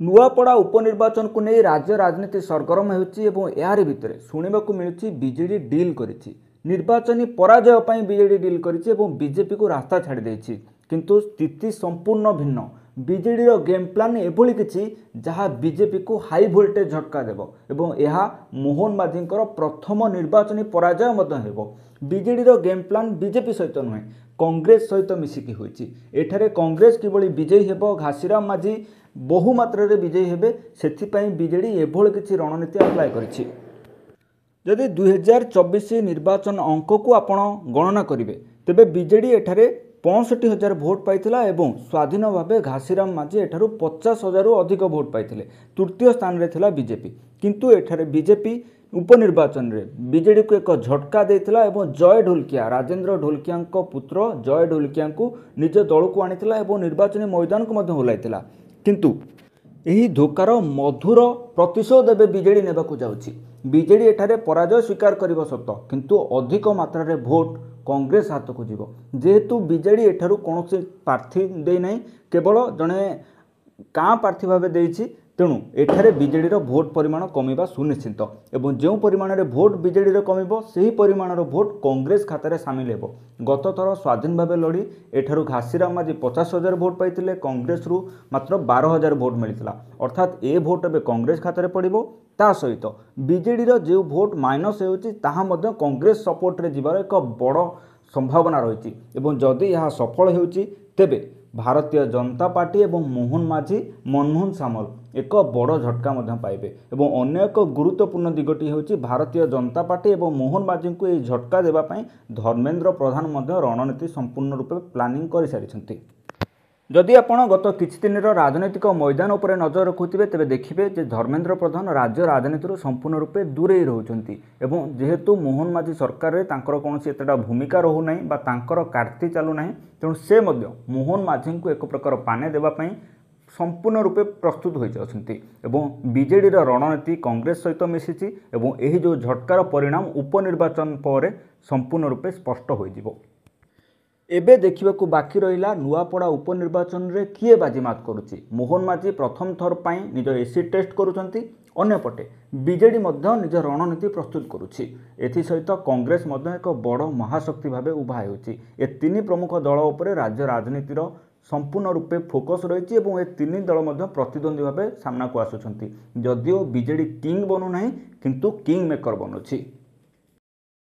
ନୂଆପଡ଼ା ଉପନିର୍ବାଚନକୁ ନେଇ ରାଜ୍ୟ ରାଜନୀତି ସରଗରମ ହେଉଛି ଏବଂ ଏହାରି ଭିତରେ ଶୁଣିବାକୁ ମିଳୁଛି ବିଜେଡି ଡିଲ୍ କରିଛି। ନିର୍ବାଚନୀ ପରାଜୟ ପାଇଁ ବିଜେଡି ଡିଲ୍ କରିଛି ଏବଂ ବିଜେପିକୁ ରାସ୍ତା ଛାଡ଼ି ଦେଇଛି। କିନ୍ତୁ ସ୍ଥିତି ସମ୍ପୂର୍ଣ୍ଣ ଭିନ୍ନ। ବିଜେଡ଼ିର ଗେମ୍ ପ୍ଲାନ୍ ଏଭଳି କିଛି ଯାହା ବିଜେପିକୁ ହାଇ ଭୋଲ୍ଟେଜ୍ ଝଟକା ଦେବ ଏବଂ ଏହା ମୋହନ ମାଝୀଙ୍କର ପ୍ରଥମ ନିର୍ବାଚନୀ ପରାଜୟ ମଧ୍ୟ ହେବ। ବିଜେଡ଼ିର ଗେମ୍ ପ୍ଲାନ୍ ବିଜେପି ସହିତ ନୁହେଁ, କଂଗ୍ରେସ ସହିତ ମିଶିକି ହୋଇଛି। ଏଠାରେ କଂଗ୍ରେସ କିଭଳି ବିଜୟୀ ହେବ, ଘାସିରାମ ମାଝୀ ବହୁ ମାତ୍ରାରେ ବିଜୟୀ ହେବେ, ସେଥିପାଇଁ ବିଜେଡ଼ି ଏଭଳି କିଛି ରଣନୀତି ଆପ୍ଲାଏ କରିଛି। ଯଦି 2024 ନିର୍ବାଚନ ଅଙ୍କକୁ ଆପଣ ଗଣନା କରିବେ, ତେବେ ବିଜେଡ଼ି ଏଠାରେ 65,000 ଭୋଟ ପାଇଥିଲା ଏବଂ ସ୍ୱାଧୀନ ଭାବେ ଘାସିରାମ ମାଝୀ ଏଠାରୁ 50,000ରୁ ଅଧିକ ଭୋଟ ପାଇଥିଲେ। ତୃତୀୟ ସ୍ଥାନରେ ଥିଲା ବିଜେପି। କିନ୍ତୁ ଏଠାରେ ବିଜେପି ଉପନିର୍ବାଚନରେ ବିଜେଡ଼ିକୁ ଏକ ଝଟକା ଦେଇଥିଲା ଏବଂ ଜୟ ଢୋଲକିଆ, ରାଜେନ୍ଦ୍ର ଢୋଲକିଆଙ୍କ ପୁତ୍ର ଜୟ ଢୋଲକିଆଙ୍କୁ ନିଜ ଦଳକୁ ଆଣିଥିଲା ଏବଂ ନିର୍ବାଚନୀ ମଇଦାନକୁ ମଧ୍ୟ ଓହ୍ଲାଇଥିଲା। କିନ୍ତୁ ଏହି ଧୋକାର ମଧୁର ପ୍ରତିଶୋଧ ଏବେ ବିଜେଡ଼ି ନେବାକୁ ଯାଉଛି। ବିଜେଡ଼ି ଏଠାରେ ପରାଜୟ ସ୍ୱୀକାର କରିବ ସତ, କିନ୍ତୁ ଅଧିକ ମାତ୍ରାରେ ଭୋଟ କଂଗ୍ରେସ ହାତକୁ ଯିବ। ଯେହେତୁ ବିଜେଡ଼ି ଏଠାରୁ କୌଣସି ପ୍ରାର୍ଥୀ ଦେଇନାହିଁ, କେବଳ ଜଣେ କାଁ ପ୍ରାର୍ଥୀ ଭାବେ ଦେଇଛି, ତେଣୁ ଏଠାରେ ବିଜେଡ଼ିର ଭୋଟ ପରିମାଣ କମିବା ସୁନିଶ୍ଚିତ ଏବଂ ଯେଉଁ ପରିମାଣରେ ଭୋଟ ବିଜେଡ଼ିର କମିବ, ସେହି ପରିମାଣର ଭୋଟ କଂଗ୍ରେସ ଖାତାରେ ସାମିଲ ହେବ। ଗତଥର ସ୍ୱାଧୀନ ଭାବେ ଲଢ଼ି ଏଠାରୁ ଘାସିରାମ ମାଝୀ 50,000 ଭୋଟ ପାଇଥିଲେ, କଂଗ୍ରେସରୁ ମାତ୍ର 12,000 ଭୋଟ ମିଳିଥିଲା। ଅର୍ଥାତ୍ ଏ ଭୋଟ ଏବେ କଂଗ୍ରେସ ଖାତାରେ ପଡ଼ିବ। ତା ସହିତ ବିଜେଡ଼ିର ଯେଉଁ ଭୋଟ ମାଇନସ୍ ହେଉଛି, ତାହା ମଧ୍ୟ କଂଗ୍ରେସ ସପୋର୍ଟରେ ଯିବାର ଏକ ବଡ଼ ସମ୍ଭାବନା ରହିଛି ଏବଂ ଯଦି ଏହା ସଫଳ ହେଉଛି, ତେବେ ଭାରତୀୟ ଜନତା ପାର୍ଟି ଏବଂ ମୋହନ ମାଝୀ, ମନମୋହନ ସାମଲ ଏକ ବଡ଼ ଝଟକା ମଧ୍ୟ ପାଇବେ। ଏବଂ ଅନ୍ୟ ଏକ ଗୁରୁତ୍ୱପୂର୍ଣ୍ଣ ଦିଗଟି ହେଉଛି, ଭାରତୀୟ ଜନତା ପାର୍ଟି ଏବଂ ମୋହନ ମାଝୀଙ୍କୁ ଏହି ଝଟକା ଦେବା ପାଇଁ ଧର୍ମେନ୍ଦ୍ର ପ୍ରଧାନ ମଧ୍ୟ ରଣନୀତି ସମ୍ପୂର୍ଣ୍ଣ ରୂପେ ପ୍ଲାନିଂ କରିସାରିଛନ୍ତି। ଯଦି ଆପଣ ଗତ କିଛି ଦିନର ରାଜନୈତିକ ମଇଦାନ ଉପରେ ନଜର ରଖୁଥିବେ, ତେବେ ଦେଖିବେ ଯେ ଧର୍ମେନ୍ଦ୍ର ପ୍ରଧାନ ରାଜ୍ୟ ରାଜନୀତିରୁ ସମ୍ପୂର୍ଣ୍ଣ ରୂପେ ଦୂରେଇ ରହୁଛନ୍ତି ଏବଂ ଯେହେତୁ ମୋହନ ମାଝୀ ସରକାରରେ ତାଙ୍କର କୌଣସି ଏତେଟା ଭୂମିକା ରହୁନାହିଁ ବା ତାଙ୍କର କାର୍ତ୍ତି ଚାଲୁନାହିଁ, ତେଣୁ ସେ ମଧ୍ୟ ମୋହନ ମାଝୀଙ୍କୁ ଏକ ପ୍ରକାର ପାନେ ଦେବା ପାଇଁ ସମ୍ପୂର୍ଣ୍ଣ ରୂପେ ପ୍ରସ୍ତୁତ ହୋଇଯାଉଛନ୍ତି। ଏବଂ ବିଜେଡ଼ିର ରଣନୀତି କଂଗ୍ରେସ ସହିତ ମିଶିଛି ଏବଂ ଏହି ଯେଉଁ ଝଟକାର ପରିଣାମ ଉପନିର୍ବାଚନ ପରେ ସମ୍ପୂର୍ଣ୍ଣ ରୂପେ ସ୍ପଷ୍ଟ ହୋଇଯିବ। ଏବେ ଦେଖିବାକୁ ବାକି ରହିଲା ନୂଆପଡ଼ା ଉପନିର୍ବାଚନରେ କିଏ ବାଜିମାତ କରୁଛି। ମୋହନ ମାଝୀ ପ୍ରଥମ ଥର ପାଇଁ ନିଜ ଏସିଡ୍ ଟେଷ୍ଟ କରୁଛନ୍ତି, ଅନ୍ୟପଟେ ବିଜେଡ଼ି ମଧ୍ୟ ନିଜ ରଣନୀତି ପ୍ରସ୍ତୁତ କରୁଛି। ଏଥିସହିତ କଂଗ୍ରେସ ମଧ୍ୟ ଏକ ବଡ଼ ମହାଶକ୍ତି ଭାବେ ଉଭା ହେଉଛି। ଏ ତିନି ପ୍ରମୁଖ ଦଳ ଉପରେ ରାଜ୍ୟ ରାଜନୀତିର ସମ୍ପୂର୍ଣ୍ଣ ରୂପେ ଫୋକସ୍ ରହିଛି ଏବଂ ଏ ତିନି ଦଳ ମଧ୍ୟ ପ୍ରତିଦ୍ୱନ୍ଦ୍ୱୀ ଭାବେ ସାମ୍ନାକୁ ଆସୁଛନ୍ତି। ଯଦିଓ ବିଜେଡ଼ି କିଙ୍ଗ ବନୁନାହିଁ, କିନ୍ତୁ କିଙ୍ଗ ମେକର ବନୁଛି।